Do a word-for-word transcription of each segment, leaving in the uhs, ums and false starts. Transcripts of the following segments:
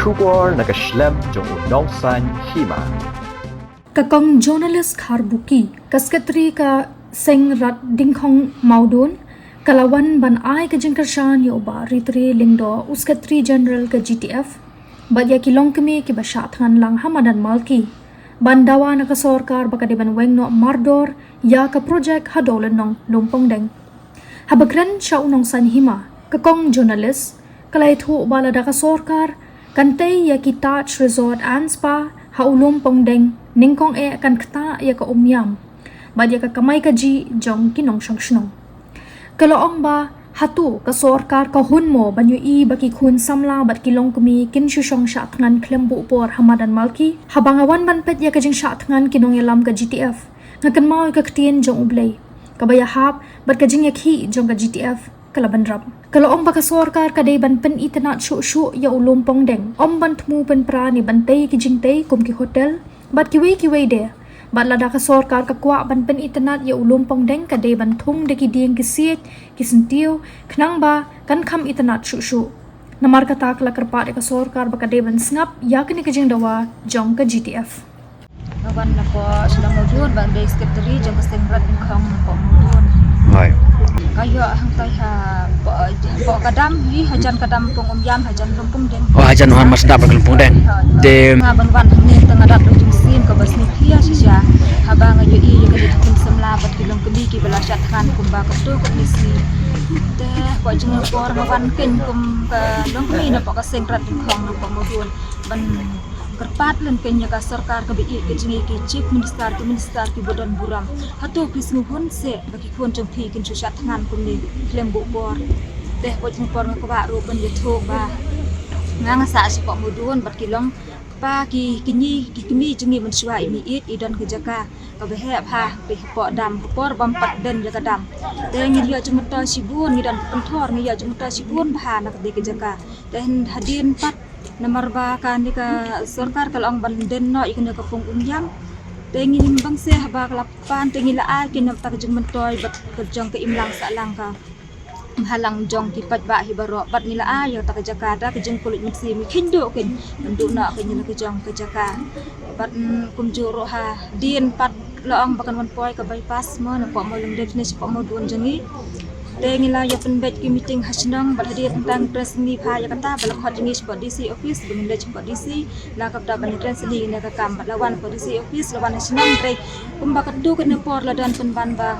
Khubor na ka shlem jong u Nongsaiñ Hima. Ka kong Journalist Kharbuki, ka Secretary ka Seng Rat Dingkhong Mawdun, ka la wan ban ai ka jingkyrshan ïa u Bah Ritre Lyngdoh, u Secretary General ka G T F, bad ïa ki longkmie kiba shah thngan lang ha madan Malki, ban dawa na ka sorkar ba ka dei ban weng noh mardor ïa ka projek ha Dawlynnong Lumpongdeng. Haba kren sha u Nongsaiñ Hima, ka kong Journalist ka la ïathuh ba lada ka sorkar kan tei ïa ki Taj Resort and Spa ha u Lumpongdeng, nyngkong eh kan ktah ïa ka umïam bad ïa ka kamai kajih jong ki nongshong shnong. Ka la ong ba hato ka sorkar ka hun mo ban ïohi ba ki khun samla bad ki longkmie kin shu shong shah thngan khlem buh por ha madan Malki? Haba nga wan ban peit ïa ka jingshah thngan ki nongïalam ka G T F, nga kynmaw ïa ka ktien jong U Blei kaba ïahap bad ka jingïakhih jong ka G T F ka la bynrap. Ka la ong ba ka sorkar ka dei ban pynitynnad shuh shuh ïa u Lumpongdeng, ym ban thmu pynpra ne ban tei ki jingtei kum ki hotel bad kiwei kiwei de. Bad lada ka sorkar ka kwah ban pynitynnad ïa u Lumpongdeng, ka dei ban thung da ki dieng ki siej ki syntiew, khnang ba kan kham itynnad shuh shuh. Namar kata ka la kyrpad ïa ka sorkar ba ka dei ban sngap ïa kane ka jingdawa jong ka G T F. Nga wan na pdeng Shillong Mawdun, ban dei secretary jong ka Seng Rat Dingkhong na pdeng Mawdun. Hoi. Ka ïoh hangtai ha pdeng, pdeng ka dam, ïa hajan ka dam Pung Umïam, hajan Lumpongdeng. Oh, hajan Wan Masdap Lumpongdeng. Hoi. Te nga ban wan hangne tang nga dap da ka jingsngewsih kaba sngewsih shisha. Haba nga ïohi ïa ka dei ki khun samla bad ki longkmie kiba la shah thngan kumba katto katne sngi. Te pdeng jong nga por nga wan keiñ kum ka longkmie na pdeng ka Seng Rat Dingkhong na pdeng Mawdun, ban kyrpad lem keiñ ïa ka sorkar kaba ïeit ka jong ngi, ki Chief Minister, ki Minister kiba don burom. Hato phi sngewhun seh ba ki khun jong phi kin shu shah thngan kumne khlem buh por? Te pdeng jong nga por nga kwah ruh ban ïathuh ba nga nga sah sha pdeng Mawdun bad ki longkpa, ki kñi, ki kmie jong ngi mynshuwa i mih ïeit i don ka jaka kaba heh bha, phi hapoh dam, ha por bym pat don ïa ka dam. Te ngi ïoh jingmyntoi shibun, ngi don ka pynthor, ngi ïoh jingmyntoi shibun bha na ka dei ka jaka. Te hadien pat namar ba kane ka sorkar ka la ong ban don noh ïa kane ka Pung Umïam. Te ngi ym bang seh haba ka la pan te ngi la ai keiñ na kata ka jingmyntoi bad ka jong ka imlang sahlang ka bhalang jong ki paidbah hi baroh, bad ngi la ai ïa kata ka jaka da ka jingpynlut mynsiem, ngi kheiñduh keiñ ban duh noh keiñ ïa la ka jong ka jaka. Bad, mm, kumjuh ruh hadien pat la ong ba kan wan poi ka bypass mo na pdeng Mawlyngdet ne sha pdeng Mawdun jong ngi. Te ngi la ïa pynbeit ki meeting ha shnong bad hadien tang kren sngewbha ïa kata ba la khot jong ngi sha pdeng D C office, ba ngin leit sha pdeng D C. La ka bynta ban kren sngewbha ïa kane ka kam bad la wan pdeng D C office, la wan ha shnong, hynrei kumba katto katne por la don pynban ba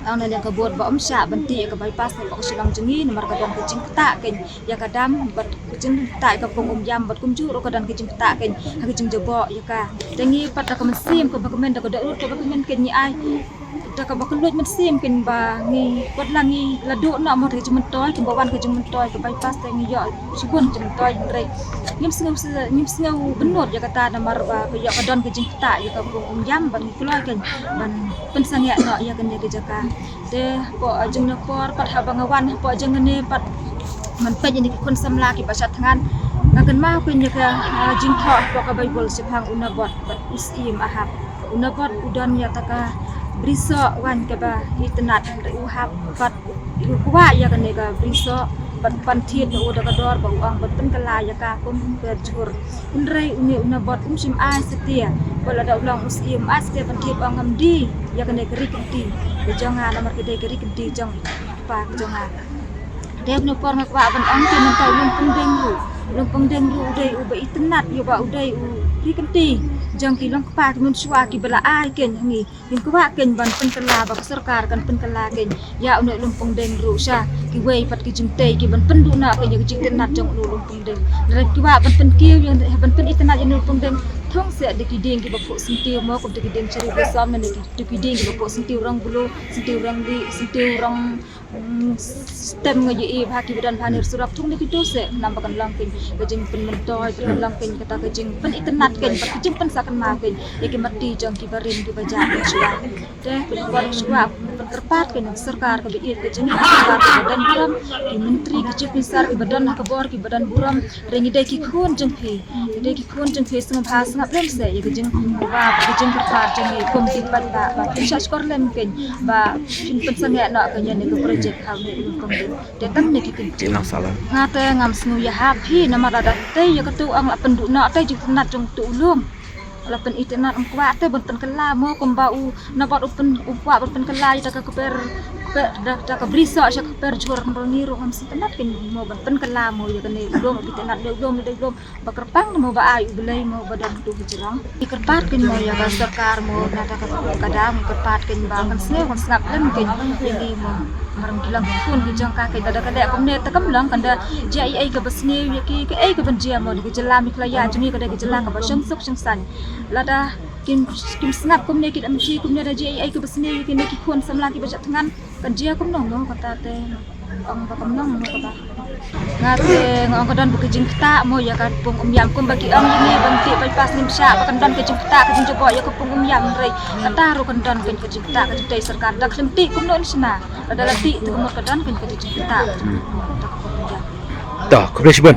ong na liang ka board ba ym shah ban tih ïa ka bypass na pdeng ka shnong jong ngi namar ka don ka jingktah keiñ ïa ka dam bad ka jingktah ïa ka Pung Umïam bad kumjuh ruh ka don ka jingktah keiñ ha ka jingjaboh ïa ka. Te ngi pat da ka mynsiem kaba kmen, da ka dohnud kaba kmen keiñ ngi ai da kaba kylluid mynsiem keiñ ba ngi pat la ngi la duh noh mo da ka jingmyntoi, kumba wan ka jingmyntoi ka bypass te ngi ïoh shibun jingmyntoi, hynrei ngim sngew, ngim sngew bynnud ïa kata namar ba ka ïoh ka don ka jingktah ïa ka Pung Umïam bad ngi kloi keiñ ban pynsangeh noh ïa kane ka jaka. Te pdeng jong nga por pat haba nga wan pdeng jong nga ne pat ngan peit ïa ki khun samla kiba shah thngan, nga kynmaw keiñ ïa ka, ah, jingthoh pdeng ka Baibl shaphang u Nabot bad u syiem Ahab. U Nabot u don ïa kata ka brisoh waiñ kaba itynnad, hynrei u Ahab pat u kwah ïa kane ka brisoh bad pan thied na u da ka dor ba u ong ban pynkylla ïa ka kum ka jhur. Hynrei une u Nabot um shym ai satia, ba lada u long u syiem ai satia ban thied, u ong ngam die ïa kane ka ri kynti ka jong nga namar ka dei ka ri kynti jong kpa ka jong nga. Te une por nga kwah ban ong te mynta u Lumpongdeng ruh, u Lumpongdeng ruh u dei uba itynnad, ïa uba u dei u ri kynti jong ki longkpa ki mynshuwa kiba la ai keiñ ha ngi. Ngi kwah keiñ ban pynkylla, ba ka sorkar kan pynkylla keiñ ïa une u Lumpongdeng ruh sha kiwei pat ki jingtei, ki ban pynduh noh keiñ ïa ka jingtynnad jong une u Lumpongdeng. Ngi kwah ban pynkiew ïa, ban pynitynnad ïa une u Lumpongdeng, thung seh da ki dieng kiba phuh syntiew mo, kum da ki dieng cherry blossom ne ki, da ki dieng kiba phuh syntiew rong blue, syntiew rong lieh, syntiew rong, mm, stem, nga ïohi ba ha kiba don bha ne surok, thung da kito seh, namar ba kan long keiñ ka jingpynmyntoi, kan long keiñ kata ka jingpynitynnad keiñ, bad ka jingpynsakma keiñ ïa ki matti jong kiba rim kiba jah mynshuwa. Te pynban shuwa pynkyrpad keiñ na ka sorkar kaba ïeit ka jong ngi, ka sorkar kaba don burom, ki myntri, ki chief minister kiba don ha ka bor kiba don burom. Hynrei ngi dei ki khun jong phi, ngi dei ki khun jong phi, sngewbha sngap lem seh ïa ka jingkwah, ka jingkyrpad jong ngi kum ki paidbah, ba phin shah shkor lem keiñ ba phin pynsangeh noh keiñ ïa kane ka project. Te tam ne ki kin. Ki nang salah. Nga te ngam sngew ïahap hi namar lada te ïa katu ong la pynduh noh te jingtynnat jong tu u lum. La pyn-i tynnat ong kwah te ban pynkylla mo kumba u na bad u pyn u kwah ban pynkylla ïa ta ka kper kper da ta ka brisoh sha ka kper jhur nrong ni ruh ngam sngew tynnat kin mo ban pynkylla mo ïa kane u lum ki tynnat de u lum de u lum. Ba kyrpang mo ba ai u Blei mo ba don tu hijrong. Ki kyrpad kin mo ïa ka sorkar mo na ta ka ka dang ki kyrpad kin ba kan sngew kan sngap lem kin ïa ki mo. Marang ki long ki khun ki jong ka ki lada ka dei kumne ta kam long kan da jia ei ei ka ba sniew ïa ki ka ei ka ban jia mo ki jylla Meghalaya jong ngi ka dei ki jylla ka ba shong suk shong saiñ. Lada kim kim sngap kumne ki da mthi kumne da jia ei ei ka ba sniew ïa ki ne ki khun samla ki ba jat thngan kan jia kumno mo kata te ong ba kumno mo kata. Nga te nga ong ka don ba ka jingktah mo ïa ka pung um ïam kumba ki ong ïa ngi ban tih bypass nim sha ba kan don ka jingktah ka jingjubok ïa ka pung um ïam rei. Kata ruh kan don kan ka jingktah ka jingtei sorkar da khlem tih kumno ni shna. Lada la tih te ka mut ka don kan ka jingktah. To, khublei shibun.